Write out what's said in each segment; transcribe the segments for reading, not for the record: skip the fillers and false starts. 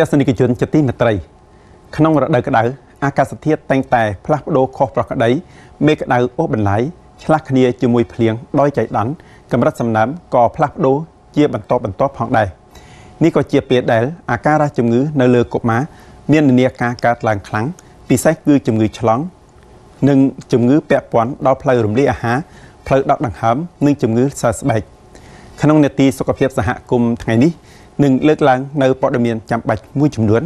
ទស្សនិកជនជាទីមេត្រីក្នុងរដូវក្តៅអាកាសធាតុតែងតែផ្លាស់ប្ដូរខុសប្រក្រតីមេឃក្តៅអូសបន្លាយឆ្លាស់គ្នាជាមួយភ្លៀងដោយចៃដន្យកម្រិតសំណើមក៏ផ្លាស់ប្ដូរជាបន្តបន្ទាប់ផងដែរនេះក៏ជាពេលដែលអាការៈជំងឺនៅលើកុមារមាននិន្នាការកើតឡើងខ្លាំងពិសេសគឺជំងឺឆ្លងនិងជំងឺពាក់ព័ន្ធដល់ផ្លូវរំលាយអាហារផ្លូវដកដង្ហើមនិងជំងឺសើស្បែកក្នុងនេតិសុខភាពសហគមន៍ថ្ងៃនេះនឹងលើកឡើងនៅព័ត៌មានចាំបាច់មួយចំនួន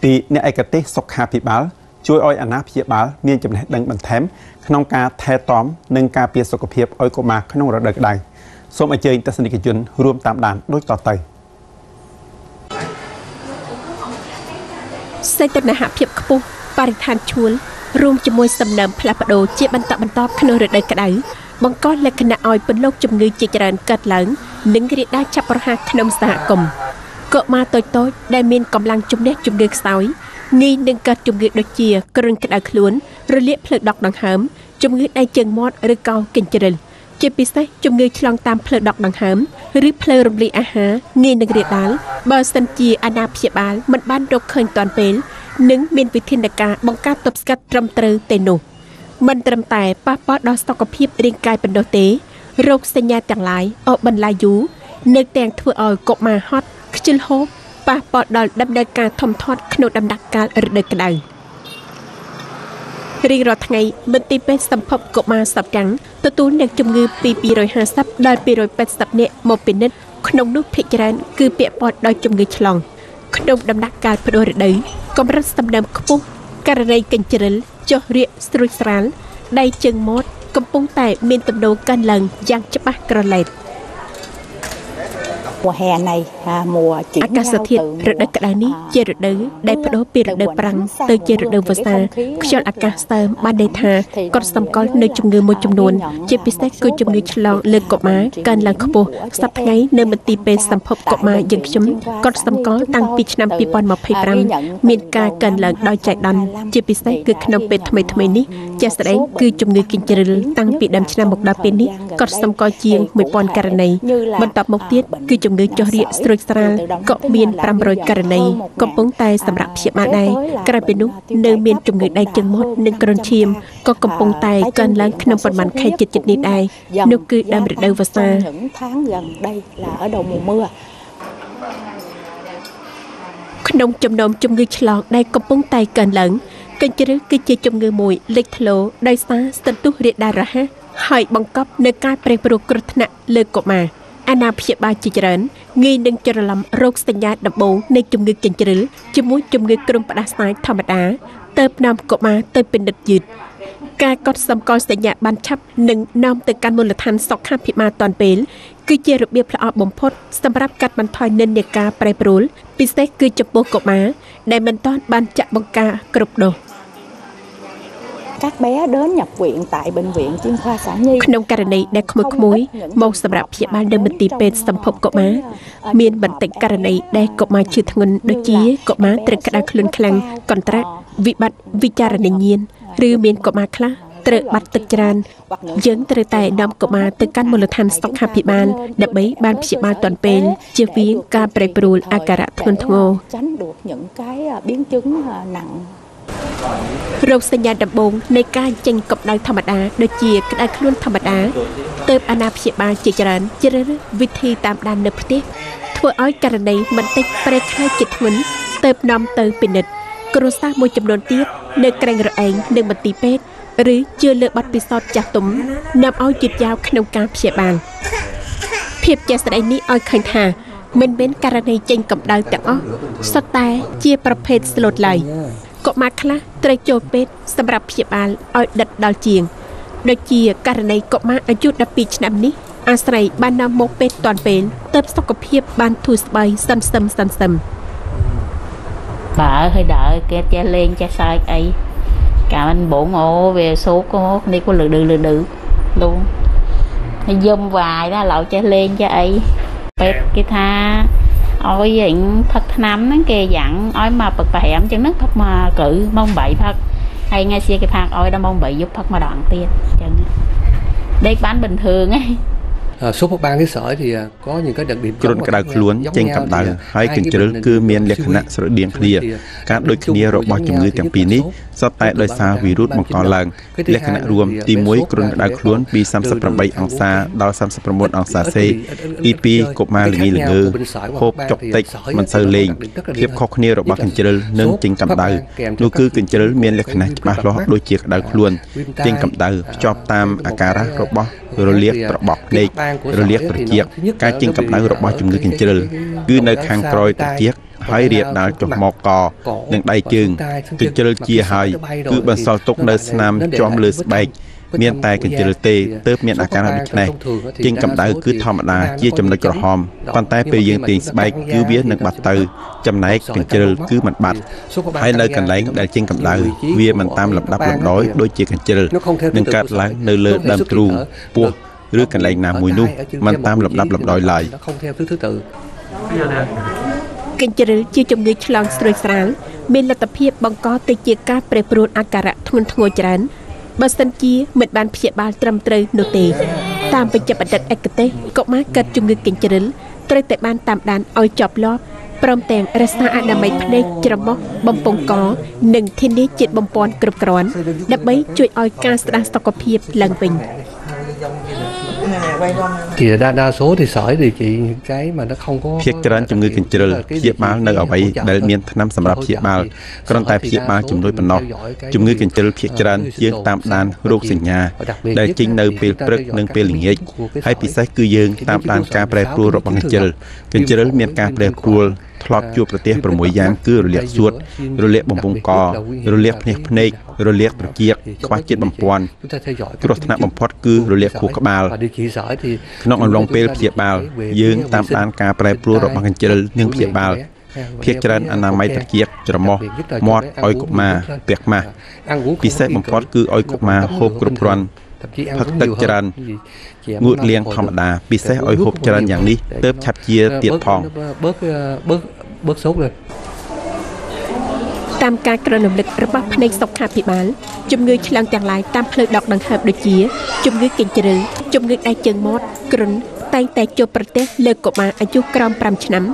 ពីអ្នកឯកទេសសុខាភិបាលជួយឲ្យអាណាព្យាបាលមានចំណេះដឹងបន្ថែមក្នុងការថែទាំនិងការពារសុខភាពឲ្យកុមារក្នុងរដូវក្តៅសូមអញ្ជើញទស្សនិកជនរួមតាមដានដូចតទៅសីតុណ្ហភាពខ្ពស់បរិស្ថានជួលរួមជាមួយសំណើមផ្លាស់ប្ដូរជាបន្តបន្ទាប់ក្នុងរដូវក្តៅបង្កលក្ខណៈឲ្យពន្លកជំងឺជាច្រើនកើតឡើងនិងរាលដាលឆាប់រហ័សក្នុងសហគមន៍កុមារតូចៗដែលមានកម្លាំងជំនះជំងឺខ្សោយងាយនឹងកើតជំងឺដូចជាគ្រុនក្តៅខ្លួនរលាកផ្លូវដកដង្ហើមជំងឺដៃជើងមាត់ឬកោកញ្ជ្រិលជាពិសេសជំងឺឆ្លងតាមផ្លូវដកដង្ហើមឬផ្លូវរំលាយអាហារងាយនឹងរាលដាលបើសិនជាអាណាព្យាបាលមិនបានរកឃើញទាន់ពេលនិងមានវិធានការបង្ការទប់ស្កាត់ត្រឹមត្រូវទេនោះមិនត្រឹមតែប៉ះពាល់ដល់សុខភាពរាងកាយប៉ុណ្ណោះទេរោគសញ្ញាទាំងឡាយអបបន្លាយយូរនៅទាំងធ្វើឲ្យកុមារហត់ខ្ជិលហូបប៉ះពាល់ដល់ដំណើរការធំធាត់ក្នុងដំណាក់កាលរដូវក្តៅរៀងរាល់ថ្ងៃមន្ទីរពេទ្យសម្ភពកុមារសពកាំងទទួលអ្នកជំងឺពី250ដល់280នាក់មកពិនិត្យក្នុងនោះភាគច្រើនគឺពាក់ព័ន្ធដោយជំងឺឆ្លងក្នុងដំណាក់កាលប្ដូររដូវកម្រិតសំណើមខ្ពស់ករណីកញ្ជ្រិលចុះរាកស្រួចស្រាលដៃជើងមាត់កំពុងតែមានទំនោរកើនឡើងយ៉ាងច្បាស់ក្រឡេត mùa hè này mùa អាកាសធាតុរដូវក្តៅនេះជារដូវដែលប្ដូរពីរដូវប្រាំងទៅជារដូវវស្សាខ្យល់អាកាសសើមបានន័យថាកត់សម្គាល់នៅជំងឺមួយចំនួនជាពិសេសគឺជំងឺឆ្លងលើកុមារកើនឡើងខ្ពស់សប្តាហ៍ថ្ងៃនៅមន្ទីរពេទ្យសម្ភពកុមារយើងខ្ញុំកត់សម្គាល់តាំងពីឆ្នាំ2025មានការកើនឡើងដោយចៃដន្យជាពិសេសគឺក្នុងពេលថ្មីៗនេះជាក់ស្ដែងគឺជំងឺកញ្ជ្រិលតាំងពីដើមឆ្នាំមកដល់ពេលនេះកត់សម្គាល់ជាង1000ករណីបន្ទាប់មកទៀតគឺជំងឺចុះរាកស្រួចស្រាលក៏មាន500ករណីកំពុងតែសម្រាប់ព្យាបាលដែរក្រៅពីនោះនៅមានជំងឺដៃជើងមាត់និងគ្រុនឈាមក៏កំពុងតែកើនឡើងក្នុងប៉ុន្មានខែជិតៗនេះដែរនោះគឺដើមរដូវវស្សាក្នុងចំណោមជំងឺឆ្លងដែលកំពុងតែកើនឡើងកញ្ជ្រិលគឺជាជំងឺមួយលេចធ្លោដោយសារសន្ទុះរាលដាលរហ័សហើយបង្កប់នៅការប្រែប្រួលគ្រោះថ្នាក់លើកុមារអាណាព្យាបាលជាច្រើនងាយនឹងច្រឡំរោគសញ្ញាដំបូងនៃជំងឺកញ្ជ្រិលជាមួយជំងឺគ្រុនផ្ដាសាយធម្មតាទៅនាំកុមារទៅពិនិត្យយឺតការកត់សម្គាល់សញ្ញាបានឆាប់និងនាំទៅកាន់មូលដ្ឋានសុខាភិបាលទាន់ពេលគឺជារបៀបល្អបំផុតសម្រាប់កាត់បន្ថយនិន្នាការប្រែប្រួលពិសេសគឺចំពោះកុមារដែលមិនទាន់បានចាក់បង្ការគ្រប់ដូស Các bé đến nhập viện tại bệnh viện chuyên khoa sản nhi ក្នុងករណីដែលក្មួយៗមកសម្រាប់ព្យាបាលនៅមន្ទីរពេទ្យសម្ភពកុមារមានបន្តិចករណីដែលកុមារឈឺធ្ងន់ដូចជាកុមារត្រូវក្តៅខ្លួនខ្លាំងកន្ត្រាក់វិបត្តិវិចារណញ្ញាណឬមានកុមារខ្លះត្រូវបាត់ទឹកច្រើនយើងត្រូវតែនាំកុមារទៅកាន់មូលដ្ឋានសុខាភិបាលដើម្បីបានព្យាបាលទាន់ពេលជៀសវាងការប្រែប្រួលអាការៈធ្ងន់ធ្ងរ រោគសញ្ញាដំបូងនៃការចេញកម្ដៅធម្មតាដូចជាក្តៅខ្លួនធម្មតាទៅអាណាព្យាបាលជាច្រើនជ្រើសរើសវិធីតាមដាននៅផ្ទះធ្វើឲ្យករណីមិនតិចប្រែក្លាយជាធ្ងន់ទៅនាំទៅពិនិត្យគ្រួសារមួយចំនួនទៀតនៅក្រែងរឯងនឹងមន្ទីរពេទ្យឬជឿលើបទពិសោធន៍ចាស់ទុំនាំឲ្យយឺតយ៉ាវក្នុងការព្យាបាលភាពជាក់ស្ដែងនេះឲ្យឃើញថាមិនមែនករណីចេញកម្ដៅទាំងអស់សុទ្ធតែជាប្រភេទស្លូតឡើយកុមារខ្លះត្រូវចូលពេទ្យសម្រាប់ព្យាបាលឲ្យដិតដល់ជាងដូចជាករណីកុមារអាយុ12ឆ្នាំនេះអាស្រ័យបាននាំមកពេទ្យទាន់ពេលទើបសុខភាពបានធូរស្បើយសន្សឹមសន្សឹម បើហើយដើរគេចេះលេងចេះសើចអីកាលមិនបងអូវាសូកនេះក៏លឺឌឺluônយំវាយណាឡើយចេះលេងចេះអីពេទ្យគេថាឲ្យអញផឹកថ្នាំហ្នឹងគេយ៉ាងឲ្យមកពឹក5ចឹងហ្នឹងផឹកមកគឺម៉ោង8ផឹកហើយថ្ងៃសៀគេផាកឲ្យដល់ម៉ោង8យប់ផឹកម្ដងទៀតចឹងដេកបានbình thường ấy. Sốt phát ban với sởi thì có những cái đặc điểm គ្រុនក្តៅខ្លួនចេញកម្ដៅហើយកញ្ជ្រិលគឺមានលក្ខណៈស្រដៀងគ្នាការដូចគ្នារបស់ជំងឺទាំងពីរនេះសុទ្ធតែដោយសារវីរុសបង្កឡើងលក្ខណៈរួមទី1គ្រុនក្តៅខ្លួនពី38អង្សាដល់39អង្សាសេទី2កុមារល្ងីល្ងើហូបចុកតិចមិនសូវលេងភាពខុសគ្នារបស់កញ្ជ្រិលនិងចេញកម្ដៅនោះគឺកញ្ជ្រិលមានលក្ខណៈច្បាស់លាស់ដូចជាក្តៅខ្លួនចេញកម្ដៅភ្ជាប់តាមអាការៈរបស់រលាកត្របកភ្នែករលាកត្រចៀកការចេញកម្ដៅរបស់ជំងឺកញ្ជ្រិលគឺនៅខាងក្រោយត្រចៀកហើយរាលដាលចុះមកកនិងដៃជើងកញ្ជ្រិលជាហើយគឺបន្សល់ទុកនៅស្នាមជាំលើស្បែកមានតែកញ្ជ្រិលទេទើបមានអាការៈដូចនេះចេញកម្ដៅគឺធម្មតាជាចំណុចក្រហមប៉ុន្តែពេលយើងទាញស្បែកគឺវានឹងបាត់ទៅចំណែកកញ្ជ្រិលគឺមិនបាត់ហើយនៅកន្លែងដែលចេញកម្ដៅវាមិនតាមលំដាប់លំដោយដូចជាកញ្ជ្រិលនឹងកើតឡើងនៅលើដើមទ្រូងពោះឬកន្លែងណាមួយនោះមិនតាមលំដាប់លំដោយឡើយក ញ្ជ្រិលជាជំងឺឆ្លងស្រួយស្រាលមានលទ្ធភាពបង្កទៅជាការប្រែប្រួលអាការៈធ្ងន់ធ្ងរច្រើនបើសិនជាមិនបានព្យាបាលត្រឹមត្រូវនោះទេតាមវិជ្ជបណ្ឌិតឯកទេសកុមារកើតជំងឺកញ្ជ្រិលត្រូវតែបានតាមដានឲ្យជាប់លាប់ព្រមទាំងរក្សាអនាម័យភ្នែកច្រមុះបំពង់កនិងធានាជាតិបំពន់គ្រប់គ្រាន់ដើម្បីជួយឲ្យការស្ដារសុខភាពឡើងវិញ Thì đa số thì sởi thì chị những cái mà nó không có ភាគច្រើនជំងឺកញ្ជ្រិលព្យាបាលនៅអ្វីដែលមានថ្នាំសម្រាប់ព្យាបាលគ្រាន់តែព្យាបាលជំនួយប៉ុណ្ណោះជំងឺកញ្ជ្រិលភាគច្រើនយើងតាមដានរោគសញ្ញាដែលចេញនៅពេលព្រឹកនិងពេលល្ងាចហើយពិសេសគឺយើងតាមដានការប្រែប្រួលរបស់កញ្ជ្រិលកញ្ជ្រិលមានការប្រែប្រួលធ្លាប់ជួបប្រទះ6យ៉ាងគឺរលាកសួតរលាកបំពង់ករលាកភ្នែកភ្នែករលាកត្រចៀកខ្វះជាតិបំពន់គ្រោះថ្នាក់បំផុតគឺរលាកខួរក្បាលក្នុងអំឡុងពេលព្យាបាលយើងតាមដានការប្រែប្រួលរបស់កញ្ជ្រិលនិងព្យាបាលភាគច្រើនអនាម័យត្រចៀកច្រមុះមាត់ឲ្យកុមារពាក់ម៉ាស់ពិសេសបំផុតគឺឲ្យកុមារហូបគ្រប់គ្រាន់ផឹកទឹកច្រើនងូតលាងធម្មតាពិសេសឲ្យហូបច្រើនយ៉ាងនេះទើបឆាប់ជាទៀតផង bớt sốt lên តាមការក្រណំលឹករបស់ផ្នែកសុខាភិបាលជំងឺឆ្លងទាំងឡាយតាមផ្លូវដកដង្ហើមដូចជាជំងឺកញ្ជ្រិលជំងឺដៃជើងមាត់គ្រុនតែងតែជួបប្រទះលើកុមារអាយុក្រោម5ឆ្នាំ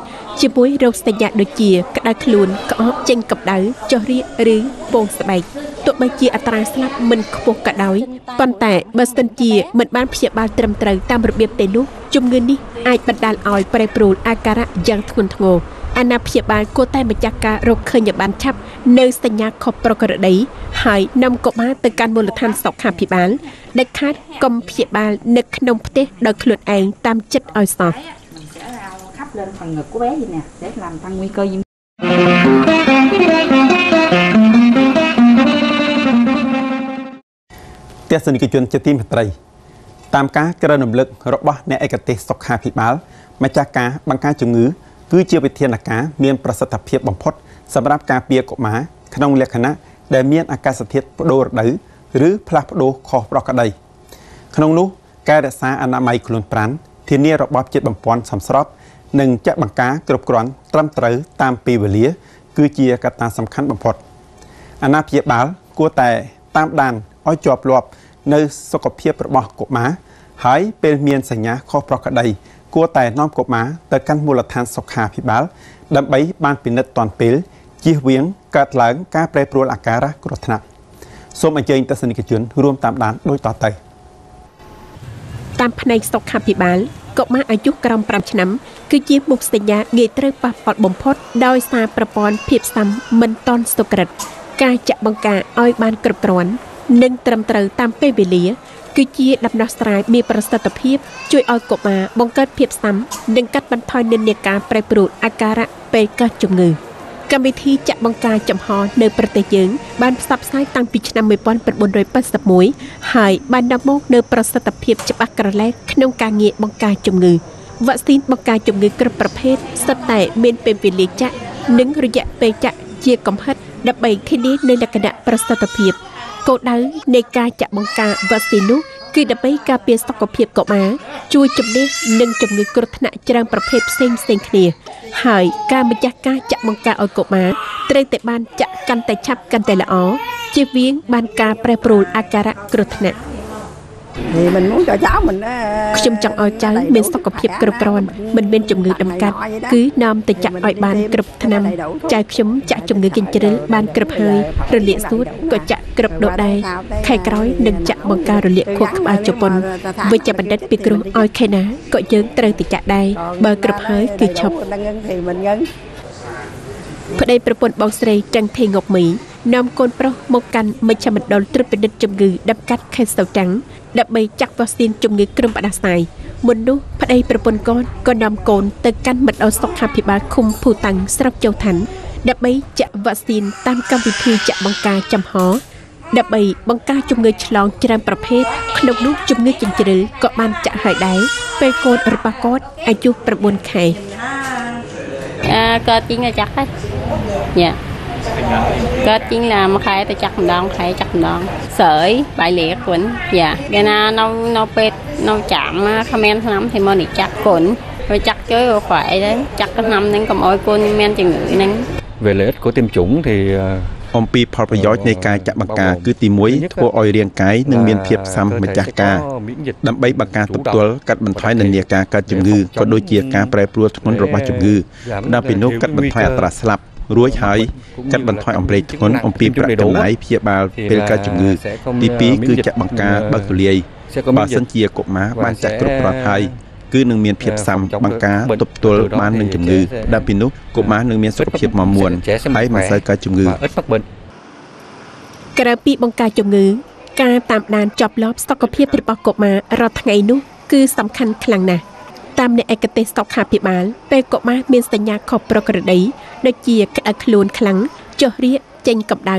ជាមួយរោគសញ្ញាដូចជាក្តៅខ្លួនក្អកចេញកម្ដៅចុះរាគឬពងស្បែកទោះបីជាអត្រាស្លាប់មិនខ្ពស់ក៏ដោយប៉ុន្តែបើសិនជាមិនបានព្យាបាលត្រឹមត្រូវតាមរបៀបទេនោះជំងឺនេះអាចបណ្ដាលឲ្យប្រែប្រួលអាការៈយ៉ាងធ្ងន់ធ្ងរអាណាព្យាបាលគួរតែម្ចាស់ការរកឃើញឲ្យបានឆាប់នៅសញ្ញាខុសប្រក្រតីហើយនាំកុមារទៅកាន់មូលដ្ឋានសុខាភិបាលដាច់ខាតកុំព្យាបាលនៅក្នុងផ្ទះដោយខ្លួនឯងតាមចិត្តឲ្យសោះ lên phần ngực của bé gì nè sẽ làm tăng nguy cơ viêm ទស្សនិកជនជាទីមេត្រីតាមការក្រើនរំលឹករបស់អ្នកឯកទេសសុខាភិបាលម្ចាស់ការបង្ការជំងឺគឺជាវិធានការមានប្រសិទ្ធភាពបំផុតសម្រាប់ការពារកុមារក្នុងលក្ខណៈដែលមានអាកាសធាតុប្ដូររដូវឬផ្លាស់ប្ដូរខុសប្រក្រតីក្នុងនោះការរក្សាអនាម័យខ្លួនប្រាណធានារបបជាតិបំពន់សមស្របនិងចាក់បង្ការគ្រប់គ្រាន់ត្រឹមត្រូវតាមពេលវេលាគឺជាកត្តាសំខាន់បំផុតអាណាព្យាបាលគួរតែតាមដានឲ្យជាប់លាប់នៅសុខភាពរបស់កុមារហើយពេលមានសញ្ញាខុសប្រក្រតីគួរតែនាំកុមារទៅកាន់មូលដ្ឋានសុខាភិបាលដើម្បីបានពិនិត្យទាន់ពេលជៀសវាងកើតឡើងការប្រែប្រួលអាការៈគ្រោះថ្នាក់សូមអញ្ជើញទស្សនិកជនរួមតាមដានដូចតទៅតាមផ្នែកសុខាភិបាលកុមារអាយុក្រោម5ឆ្នាំគឺជាមុខសញ្ញាងាយត្រូវប៉ះពាល់បំផុតដោយសារប្រព័ន្ធភាពស៊ាំមិនទាន់សុក្រិតការចាក់បង្ការឲ្យបានគ្រប់គ្រាន់និងត្រឹមត្រូវតាមពេលវេលាគឺជាដំណោះស្រាយមានប្រសិទ្ធភាពជួយឲ្យកុមារបង្កើតភាពស៊ាំនិងកាត់បន្ថយនិន្នាការប្រែប្រួលអាការៈពេលកើតជំងឺកម្មវិធីចាក់បង្ការចំហនៅប្រទេសយើងបានផ្សព្វផ្សាយតាំងពីឆ្នាំ1981ហើយបាននាំមកនូវប្រសិទ្ធភាពច្បាស់ក្រឡែកក្នុងការងារបង្ការជំងឺវ៉ាក់ស៊ីនបង្ការជំងឺគ្រប់ប្រភេទសុទ្ធតែមានពេលវេលាចាក់និងរយៈពេលចាក់ជាកំហិតដើម្បីធានានូវលក្ខណៈប្រសិទ្ធភាពគោលដៅនៃការចាក់បង្ការវ៉ាក់ស៊ីននោះគឺដើម្បីការពារសុខភាពកុមារជួយជំនះនិងជំងឺគ្រោះថ្នាក់ច្រើនប្រភេទផ្សេងៗគ្នាហើយការម្ចាស់ការចាក់បង្ការឲ្យកុមារត្រូវតែបានចាក់កាន់តែឆាប់កាន់តែល្អជៀសវាងបានការប្រែប្រួលអាការៈគ្រោះថ្នាក់ ខ្ញុំចង់ឲ្យចៅមានសុខភាពគ្រប់គ្រាន់មិនមានជំងឺតម្កាត់គឺនាំទៅចាក់ឲ្យបានគ្រប់ថ្នាំចៅខ្ញុំចាក់ជំងឺកញ្ជ្រិលបានគ្រប់ហើយរលាកសួតក៏ចាក់គ្រប់ដូដែរខែក្រោយនឹងចាក់បង្ការរលាកខួរក្បាលជប៉ុនវិជ្ជបណ្ឌិតពិគ្រោះឲ្យខែណាក៏យើងត្រូវទៅចាក់ដែរបើគ្រប់ហើយគឺឈប់ប្តីប្រពន្ធបងស្រីចង្ធីងុកមីនាំកូនប្រុសមកកាន់មជ្ឈមណ្ឌលត្រួតពិនិត្យជំងឺដំកាត់ខេត្តស្ទឹងត្រែងដើម្បីចាក់វ៉ាក់ស៊ីនជំងឺគ្រុនផ្ដាសាយមុននោះប្តីប្រពន្ធកូនក៏នាំកូនទៅកាន់មណ្ឌលសុខាភិបាលឃុំភូតាំងស្រុកចូលឋានដើម្បីចាក់វ៉ាក់ស៊ីនតាមកម្មវិធីចាក់បង្ការចំហដើម្បីបង្ការជំងឺឆ្លងច្រើនប្រភេទក្នុងនោះជំងឺចិញ្ជ្រិលក៏បានចាក់ហើយដែរពេលកូនរបស់គាត់អាយុ9ខែ កើតchính là chắc đấy. Dạ. Kết chính là một khẽ tôi chắc một đòn, khẽ chắc một đòn. Sởi, bại liệt quỳnh. Dạ. Cái na nâu pet, nâu chạm comment năm thì mơ nị chắc quỳnh. Rồi chắc chứ khỏe đấy, chắc cái năm nên cầm ôi cô men chừng ngửi nên. Về lợi ích của tiêm chủng thì អំពីផលប្រយោជន៍នៃការចាក់បង្ការគឺទី1ធ្វើឲ្យរាងកាយនឹងមានភាពស៊ាំម្ចាស់ការដើម្បីបង្ការទប់ទល់កាត់បន្ថយនិន្នាការកើតជំងឺក៏ដូចជាការប្រែប្រួលធ្ងន់របស់ជំងឺដល់ពីនោះកាត់បន្ថយអត្រាស្លាប់រួចហើយកាត់បន្ថយអំរែកធ្ងន់អំពីប្រាក់ចំណាយព្យាបាលពេលកើតជំងឺទី2គឺចាក់បង្ការបើកទូលាយបើសិនជាកុមារបានចាក់គ្រប់គ្រាន់ហើយគឺនឹងមានភាពស៊ាំបង្ការទប់ទល់បាននឹងជំងឺដល់ពីនោះកុមារនឹងមានសុខភាពមាំមួនហើយមិនសូវកើតជំងឺក្រៅពីបង្ការជំងឺការតាមដានចប់លបសុខភាពរបស់កុមាររាល់ថ្ងៃនោះគឺសំខាន់ខ្លាំងណាស់តាមអ្នកឯកទេសសុខាភិបាលពេលកុមារមានសញ្ញាខុសប្រក្រតីដូចជាក្តៅខ្លួនខ្លាំងចុះរាកចេញកម្ដៅ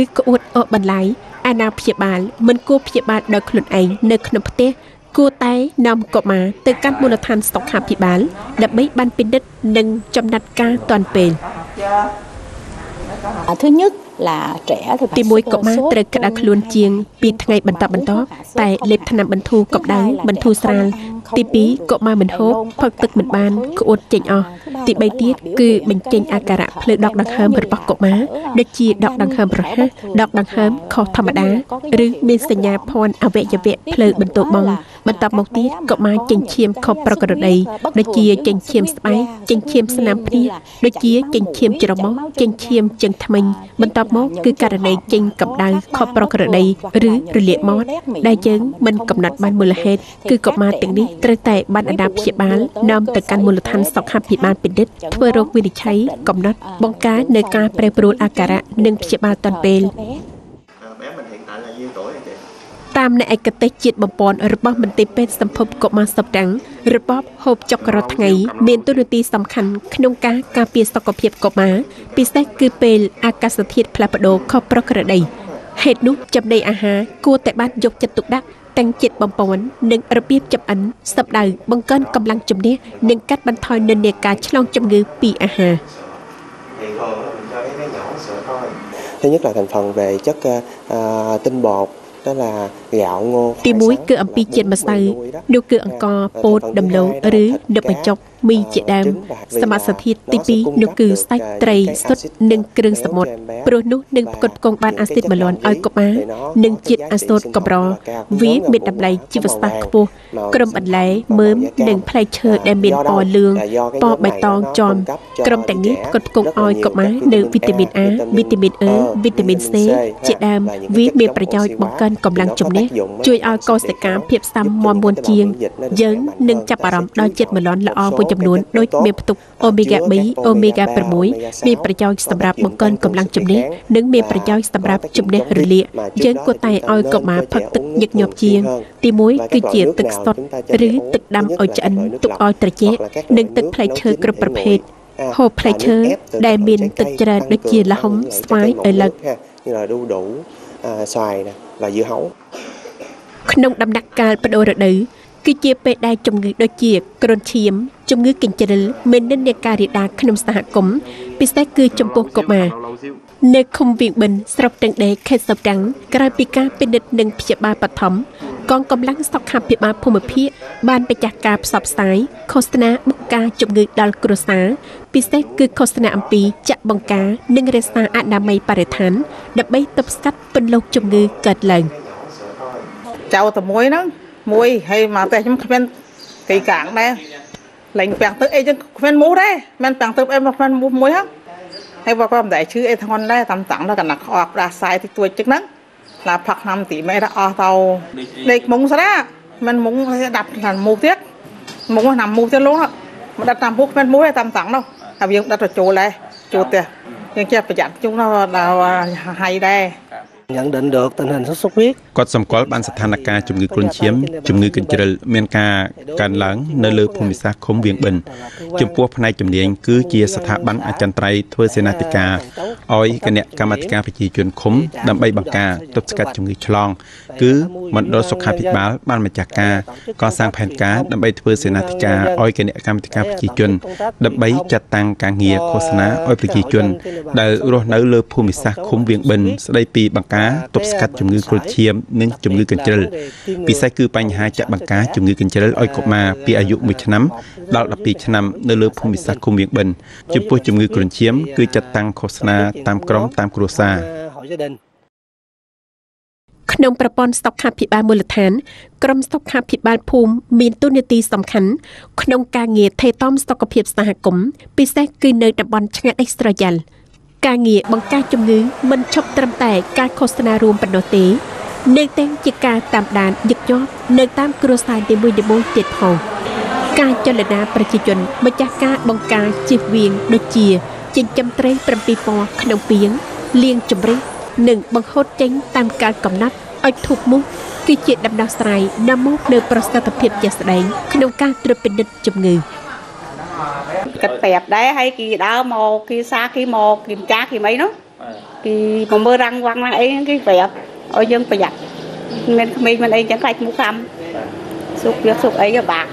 ឬក្អួតអកបន្លាយអាណាព្យាបាលមិនគួរព្យាបាលដោយខ្លួនឯងនៅក្នុងផ្ទះគួរតែនាំកុមារទៅកាន់មូលដ្ឋានសុខាភិបាលដើម្បីបានពិនិត្យនិងចំណាត់ការទាន់ពេល Thứ nhất là trẻ thì ទី1កុមារត្រូវក្តៅខ្លួនជាង2ថ្ងៃបន្តបន្ទាប់តែលេបថ្នាំបន្ធូរកម្ដៅបន្ធូរស្រាលទី2កុមារមិនហូបផឹកទឹកមិនបានក្អួតចេញអស់ទី3ទៀតគឺបញ្ចេញអាការៈផ្លូវដកដង្ហើមរបស់កុមារដូចជាដកដង្ហើមរហ័សដកដង្ហើមខុសធម្មតាឬមានសញ្ញាភ័ណ្ឌអវយវៈផ្លូវបន្ទោបង់បន្តមកទៀតកុមារចេញឈាមខុសប្រក្រតីដូចជាចេញឈាមស្បែកចេញឈាមស្នាមភ្នែកដូចជាចេញឈាមច្រមុះចេញឈាមជើងធ្មេញបន្តមកគឺករណីចេញកម្ដៅខុសប្រក្រតីឬរលាកមាត់ដែលយើងមិនកំណត់បានមូលហេតុគឺកុមារទាំងនេះត្រូវតែបានអាណាព្យាបាលនាំទៅកាន់មូលដ្ឋានសុខាភិបាលពិនិត្យធ្វើរោគវិនិច្ឆ័យកំណត់បង្ការនៅការប្រែប្រួលអាការៈនិងព្យាបាលទាន់ពេលតាមអ្នកឯកទេសជាតិបំពន់របស់មន្ទីរពេទ្យសម្ភពកុមារស្ទឹងរបបហូបចុករាល់ថ្ងៃមានតួនាទីសំខាន់ក្នុងការការពារសុខភាពកុមារពិសេសគឺពេលអាកាសធាតុផ្លាស់ប្ដូរខុសប្រក្រតីហេតុនោះចំណីអាហារគួរតែបានយកចិត្តទុកដាក់ទាំងជាតិបំពន់និងរបៀបចម្អិនសម្ដៅបង្កើនកម្លាំងជំនះនិងកាត់បន្ថយនិន្នាការឆ្លងជំងឺពីអាហារ Thứ nhất là thành phần về chất tinh bột đó là gạo ngô ទី1គឺអំពីជាតិម្សៅនោះគឺអង្ករពោតដំឡូងឬនំបញ្ចុកមីជាដើមសមាសធាតុទី2នោះគឺសាច់ត្រីសុទ្ធនិងគ្រឿងសមុទ្រព្រោះនោះនឹងផ្គត់ផ្គង់បានអាស៊ីតម៉ាឡុនឲ្យកុមារនិងជាតិអាសូតកម្រវាមានតម្លៃជីវសាស្ត្រខ្ពស់ក្រុមបន្លែមើមនិងផ្លែឈើដែលមានពណ៌លឿងពណ៌បៃតងចំក្រុមទាំងនេះផ្គត់ផ្គង់ឲ្យកុមារនៅវីតាមីន A វីតាមីន E វីតាមីន C ជាដើមវាមានប្រយោជន៍បង្កើនកម្លាំងជំនះជួយឲ្យកោសិកាភាពស៊ាំមាំមួនជាងយើងនឹងចាប់អារម្មណ៍ដល់ជាតិម៉ាឡុនល្អមួយចំនួនដូចមានផ្ទុកអូមេហ្គា3អូមេហ្គា6មានប្រយោជន៍សម្រាប់បង្កើនកម្លាំងជំនះនិងមានប្រយោជន៍សម្រាប់ជំនះរលាកយើងគួរតែឲ្យកុមារផឹកទឹកញឹកញាប់ជាងទី1គឺជាទឹកសុទ្ធឬទឹកដាំឲ្យឆ្អិនទុកឲ្យត្រជាក់និងទឹកផ្លែឈើគ្រប់ប្រភេទហូបផ្លែឈើដែលមានទឹកច្រើនដូចជាល្ហុងស្វាយឪឡឹក như là đu đủ, xoài nè và dưa hấu ក្នុងដំណាក់កាលប្ដូររដូវគឺជាពេលដែលជំងឺដូចជាគ្រុនឈាមជំងឺកញ្ជ្រិលមាននិន្នាការរាលដាលក្នុងសហគមន៍ពិសេសគឺចំពោះកុមារនៅឃុំវៀងបិនស្រុកទាំងដេខេត្តស្ទឹងត្រែងក្រោយពីការពិនិត្យនិងព្យាបាលបឋមកងកម្លាំងសុខាភិបាលភូមិភាគបានបញ្ចាស់ការផ្សព្វផ្សាយឃោសនាបង្ការជំងឺដល់គ្រួសារពិសេសគឺឃោសនាអំពីចាក់បង្ការនិងរក្សាអនាម័យបរិស្ថានដើម្បីទប់ស្កាត់ពន្លកជំងឺកើតឡើង ចៅតែមួយហ្នឹងមួយហើយមកផ្ទះខ្ញុំគ្មានគេកាងដែរលែងពាំងទឹកអីចឹងគ្មានមូសដែរមិនពាំងទឹកអីមកគ្មានមូសមួយហ្នឹងហើយបើគាត់មិនដែលឈឺអីធ្ងន់ដែរតាមតាំងដល់កណ្ដាស់ក្អកផ្ដាសាយតិចតួចចឹងហ្នឹងឡាផឹកឆ្នាំទីមេថាអស់ទៅដេកមុងស្រាមិនមុងដាប់តាមមូសទៀតមុងតាមមូសទៀតលោកមកដាប់តាមមូសគ្មានមូសទេតាមតាំងនោះហើយយើងដាប់ទៅចូលដែរចូលផ្ទះយើងចេះប្រយ័ត្នជុំដល់ហើយដែរ nhận định được tình hình sốt xuất huyết គាត់សម្គាល់បានស្ថានភាពជំងឺគ្រុនឈាមជំងឺកញ្ជ្រិលមានការកើនឡើងនៅលើភូមិសាស្ត្រឃុំវៀងបិនចំពោះផ្នែកជំនាញគឺជាស្ថាប័នអចិន្ត្រៃយ៍ធ្វើសេនាធិការឲ្យគណៈកម្មាធិការប្រជាជនឃុំដើម្បីបង្ការទប់ស្កាត់ជំងឺឆ្លងគឺមណ្ឌលសុខាភិបាលបានម្ចាស់ការកសាងផែនការដើម្បីធ្វើសេនាធិការឲ្យគណៈកម្មាធិការប្រជាជនដើម្បីចាត់តាំងការងារឃោសនាឲ្យប្រជាជនដែលរស់នៅលើភូមិសាស្ត្រឃុំវៀងបិនស្ដីពីបង្ការទប់ស្កាត់ជំងឺគ្រុនឈាមនិងជំងឺកញ្ជ្រិលពិសេសគឺបញ្ហាចាក់បង្ការជំងឺកញ្ជ្រិលឲ្យកុមារពីអាយុ1ឆ្នាំដល់12ឆ្នាំនៅលើភូមិសាស្ត្រឃុំវៀងបិនចំពោះជំងឺគ្រុនឈាមគឺចាត់តាំងឃោសនាតាមក្រុមតាមគ្រួសារក្នុងប្រព័ន្ធសុខាភិបាលមូលដ្ឋានក្រុមសុខាភិបាលភូមិមានតួនាទីសំខាន់ក្នុងការងារថែទាំសុខភាពសហគមន៍ពិសេសគឺនៅតំបន់ឆ្ងាយដាច់ស្រយាលការងារបង្ការជំងឺមិនឈប់ត្រឹមតែការឃោសនារួមប៉ុណ្ណោះទេនៅទាំងជាការតាមដានញឹកញាប់នៅតាមគ្រួសារនីមួយៗទៀតផងការចលនាប្រជាជនម្ចាស់ការបង្ការជៀសវាងដូចជាចិញ្ចឹមត្រី7ពណ៌ក្នុងពាងលាងជម្រះនិងបង្ហូតចេញតាមកាលកំណត់ឲ្យធូបមូសគឺជាដំណោះស្រាយនាំមកនូវប្រសិទ្ធភាពជាក់ស្ដែងក្នុងការត្រួតពិនិត្យជំងឺ គិតប្រាប់ដែរហើយគេដើរមកគេសាគេមកគេចាគេអីនោះគេមកមើលរាំងវាំងអីគេប្រាប់ឲ្យយើងប្រយ័ត្នមានក្មេងមិនអីចឹងខ្លាចមុខខំសុខវាសុខអីក៏បាក់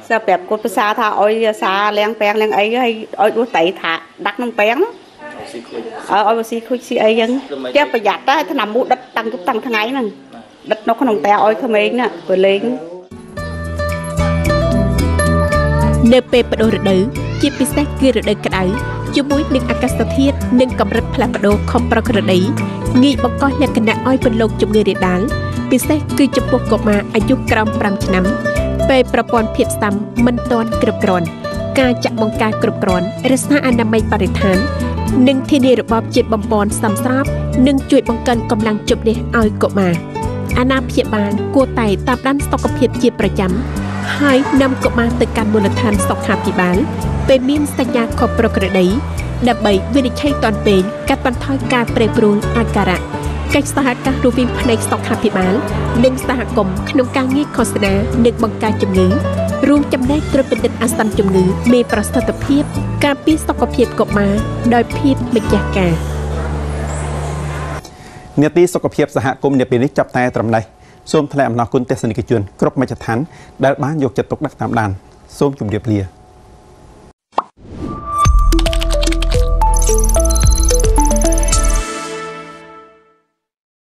សើប្រាប់គាត់ភាសាថាឲ្យសាលាងពាំងលាងអីហើយឲ្យដួសតៃថាដាក់ក្នុងពាំងឲ្យស៊ីខូចស៊ីអីចឹងចេះប្រយ័ត្នតែថ្នាំមូសដិតតាំងយប់តាំងថ្ងៃហ្នឹងដិតនៅក្នុងផ្ទះឲ្យក្មេងណាព្រលេងនៅពេលបដូររដូវជាពិសេសគឺរដូវក្តៅជាមួយនឹងអាកាសធាតុនិងកម្រិតផ្លាស់ប្ដូរខុសប្រក្រតីងាយបង្កលក្ខណៈឲ្យពន្លកជំងឺរាលដាលពិសេសគឺចំពោះកុមារអាយុក្រោម5ឆ្នាំពេលប្រព័ន្ធភាពស៊ាំមិនទាន់គ្រប់គ្រាន់ការចាក់បង្ការគ្រប់គ្រាន់រក្សាអនាម័យបរិស្ថាននិងធានារបបជាតិបំពន់សមស្របនិងជួយបង្កើនកម្លាំងជប់នេះឲ្យកុមារអាណាព្យាបាលគួរតែតាមដានសុខភាពជាប្រចាំហើយនាំកុមារទៅកាន់មូលដ្ឋានសុខាភិបាលពេលមានសញ្ញាខុសប្រក្រតីដើម្បីវិនិច្ឆ័យទាន់ពេលកាត់បន្ថយការប្រែប្រួលអាការៈកិច្ចសហការរវាងផ្នែកសុខាភិបាលនិងសហគមន៍ក្នុងការងារឃោសនានិងបង្ការជំងឺរួមចំណែកត្រួតពិនិត្យអាសន្នជំងឺមានប្រសិទ្ធភាពការពារសុខភាពកុមារដោយភាពម្ចាស់ការនេតិសុខភាពសហគមន៍នាពេលនេះចាប់តែត្រឹមនេះសូមថ្លែងអំណរគុណទស្សនិកជនគ្រប់មជ្ឈដ្ឋានដែលបានយកចិត្តទុកដាក់តាមដានសូមជម្រាបលា